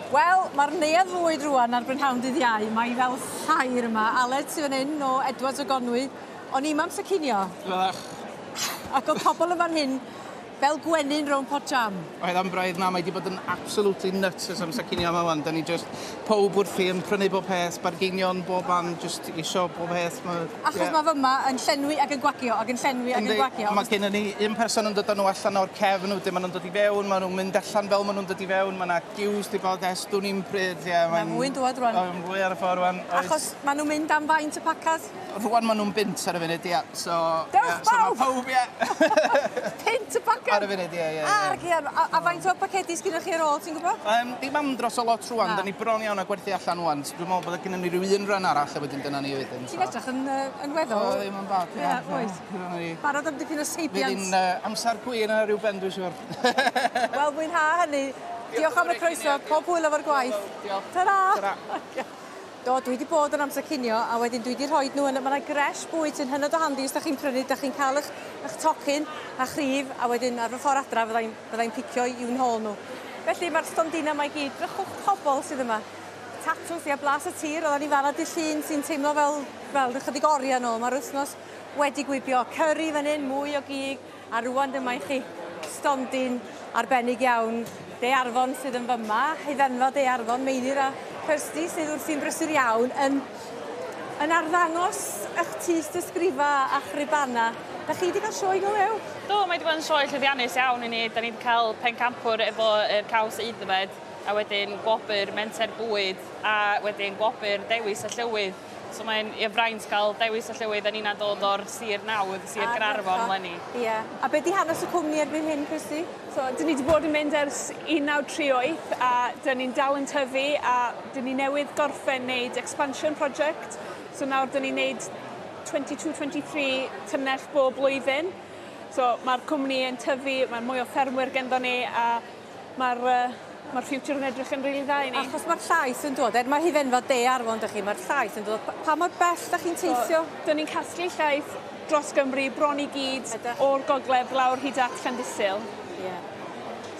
Wel, mae'r neuadd fwyd rwan ar brynhawn dydd Iau, mae hi fel ffair yma. Aled sydd fan hyn o Edwards o Gonwy. O'n i'm am cinio. Oeddach. Ac oedd pobl yn fan hyn fel gwenyn rownd pot jam. Oedd am braidd na, mae 'di bod yn absolutely nuts ers amser cinio yma wan. Da ni just powb wrthi yn prynu bob peth, bargeinion bob man, just isio bob peth. Ma, Achos yeah. mae fyma yn llenwi ac yn gwagio, ac yn llenwi ac yn gwagio. Mae gennym ni un person yn dod â nhw allan o'r cefn, wedyn maen nhw'n dod i fewn, maen nhw'n mynd allan fel maen nhw'n dod i fewn, mae yna giws di bod ers dwn i'm pryd. Yeah, mae mwy'n dŵad rwan. O, mwy ar y ffordd rwan. Achos maen nhw'n mynd am faint y pacad? Rwan maen nhw'n bunt ar y funud, ia. So, Dewch yeah, so mae pawb, ia. Punt y pacad? Ar y funud, ie, ie. Ar, ia. A faint o pacedi sgynnoch chi ar ôl, ti'n gwybod? Dim am dros o lot rwan, da ni bron iawn a gwerthu allan rwan. So, dwi'n meddwl bod gennym ni rhyw un rhan arall a wedyn dyna ni wedyn. Ti'n edrych yn weddol. O, ddim yn bad, ie. Ie, oes. Barod am dipyn o seibiant. Fydd hi'n amser gwin ar ryw ben, dwi'n siŵr. Wel, mwynha hynny. Diolch am y croeso, pob hwyl efo'r gwaith. Diolch. Ta-ra! Ta-ra. Do, dwi 'di bod yn amser cinio a wedyn dwi 'di rhoid nhw yn... Mae 'na gresh bwyd sy'n hynod o handi os 'dach chi'n prynu, 'dach chi'n cael eich, eich tocyn a chrif a wedyn ar fy ffordd adra fyddai'n fydda picio i'w nhôl nhw. Felly mae'r stondina 'ma i gyd, drychwch pobl sydd yma. Tatws, ia, blas y tir, oedden ni fanna dydd Llun sy'n teimlo fel, fel ychydig oriau nôl. Mae'r wythnos wedi gwibio. Curry fan hyn, mwy o gig, a rwan dyma i chi stondin arbennig iawn. De Arfon sydd yn fyma, hufenfa De Arfon, Meinir a Kirsty sydd wrthi'n brysur iawn yn, yn arddangos eich tys ysgrifa a'ch ribana. Da chi wedi cael sioe go lew? Do, mae wedi bod yn sioe llwyddiannus iawn i ni. Da ni wedi cael pencampwr efo yr caws aeddfed, a wedyn gwobr menter bwyd, a wedyn gwobr dewis y llywydd. So mae'n ie fraint cael dewis y llywydd a ni'n dod o'r sir nawdd, Sir Gaernarfon 'leni. Ie. A be di hanes y cwmni erbyn hyn, Kirsty? So, dyn ni wedi bod yn mynd ers 1938 a dyn ni'n dal yn tyfu a dyn ni newydd gorffen wneud expansion project. So nawr dyn ni'n neud 22-23 tunnell bob blwyddyn. So mae'r cwmni yn tyfu, mae mwy o ffermwyr genddo ni a mae'r ma future yn edrych yn rili dda i ni. Achos mae'r llaeth yn dod, er mae hufenfa De Arfon dych chi, mae'r llaeth yn dod. Pa mor bell da chi'n teithio? So, dyn ni'n casglu llaeth dros Gymru, bron i gyd, o'r gogledd lawr hyd at Llandysul. Yeah.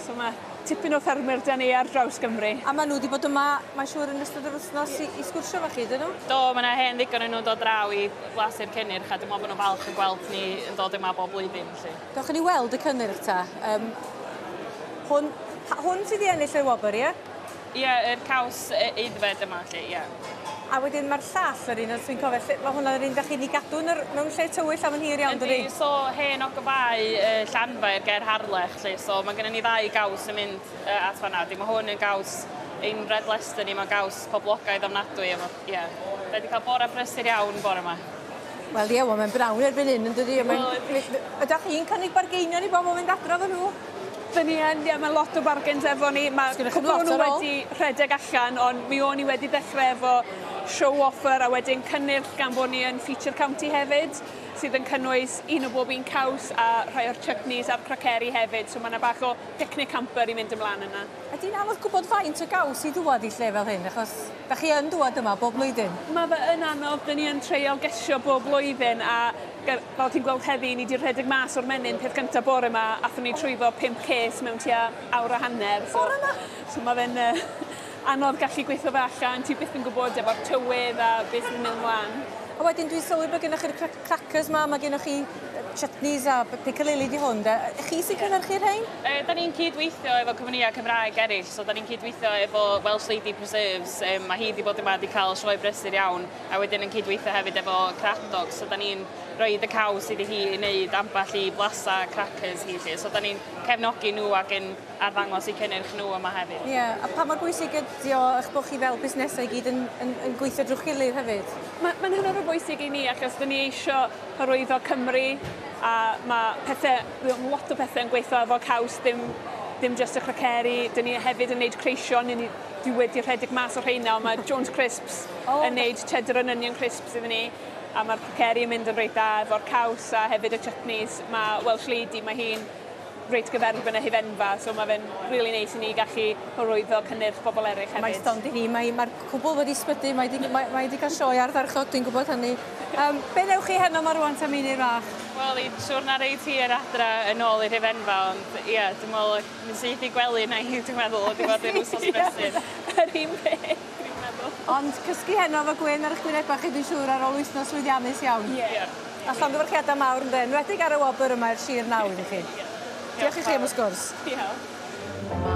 So mae tipyn o ffermwyr 'da ni ar draws Gymru. A maen nhw wedi bod yma, mae'n siŵr, yn ystod yr wythnos i sgwrsio efo chi, dyn nhw? Do, mae yna hen ddigon yn nhw'n dod draw i flasu'r cynnyrch a dwi'n meddwl bod nhw'n falch yn gweld ni yn dod yma bob blwyddyn. Felly. Dewch i ni weld y cynnyrch ta. Hwn, hwn sydd wedi ennill y wobr, ie? Ie, yr caws aeddfed yma, felly, ie. A wedyn mae'r llall yr un, os dwi'n cofio, lle, mae hwnna'n yr un da chi'n ei gadw yn yr, mewn lle tywyll am yn hir iawn, dydi? Yndi, so hen ogofau Llanfair ger Harlech, lle, so mae gennym ni ddau gaws yn mynd at fanna. Di, mae hwn yn gaws ein Red Leicester ni, mae'n gaws poblogaidd ofnadwy. Efo, ie. Da wedi cael bore brysur iawn bore yma. Wel ie, wel mae'n brawn erbyn hyn, yn dydi? Mae'n... Ydych chi'n cynnig bargeinion i bobl fynd adra efo nhw? Dyn ni yn, ie, mae lot o bargains efo ni. Mae cwpl o'n nhw wedi rhedeg allan, ond mi o'n i wedi dechrau efo show offer a wedyn cynnyrch gan bod ni yn feature county hefyd, sydd yn cynnwys un o bob un caws a rhai o'r chutneys a'r craceri hefyd. So mae yna bach o picnic hamper i mynd ymlaen yna. Ydy'n anodd gwybod faint o gaws i ddwad i lle fel hyn, achos da chi yn dŵad yma bob blwyddyn? Mae fe yn anodd, dyn ni yn treial gesio bob blwyddyn a fel ti'n gweld heddi, ni wedi rhedeg mas o'r menyn peth gyntaf bore yma, athon ni trwyddo 5 ces mewn tua awr a hanner. So, bore yma? So mae fe'n anodd gallu gweithio fe allan, ti byth yn gwybod efo'r tywydd a beth sy'n mynd ymlaen. A wedyn dwi'n sylwi bod gennych chi'r crackers ma, mae gennych chi chutneys a piccalilli di hwn, de. Chi sy'n cynhyrchu'r rhain? Da ni'n cydweithio efo cwmnïau Cymraeg eraill, so da ni'n cydweithio efo Welsh Lady Preserves. Mae hi wedi bod yma wedi cael sioe brysur iawn, a wedyn yn cydweithio hefyd efo Cradog, so da ni'n rhoi y caws iddi hi i wneud ambell i blasa crackers hi, lly. So da ni'n cefnogi nhw ac yn arddangos eu cynnyrch nhw yma hefyd. Ie, yeah, a pa mor bwysig ydi o eich bod chi fel busnesau i gyd yn gweithio drwy'ch gilydd hefyd? Mae'n ma hynod o bwysig i ni achos dyn ni eisiau hyrwyddo Cymru a mae pethau, lot o pethau yn gweithio efo caws, ddim just y craceri. Dyn ni hefyd yn neud creision, ni, dwi wedi rhedeg mas o'r rheina, ond mae Jones Crisps yn neud cheddar and onion crisps iddyn ni. A mae'r craceri yn mynd yn reit dda efo'r caws a hefyd y chutneys. Mae Welsh Lady, mae hi'n reit gyferbyn y hufenfa, so mae fe'n really neis i ni gallu hyrwyddo cynnyrch bobl eraill hefyd. Mae stond i hi, mae'r cwbl wedi sbydu, mae wedi mae, mae cael sioe ardderchog, dwi'n gwybod hynny. Be newch chi heno ma rwan ta Meinir fach? Wel, i siwrna reit hir adra yn ôl i'r hufenfa, ond ie, dwi'n meddwl, mynd syth i gwely na i, dwi'n meddwl, wedi bod yn wsos brysur. Yr un peth, dwi'n meddwl. Ond cysgu heno efo gwên ar eich gwynebau chi, dwi'n siŵr, ar ôl wythnos llwyddiannus iawn. Ie. Yeah. A llongyfarchiadau mawr yn enwedig ar y wobr yma i'r sir nawdd i chi. Diolch i chi am y sgwrs. Diolch.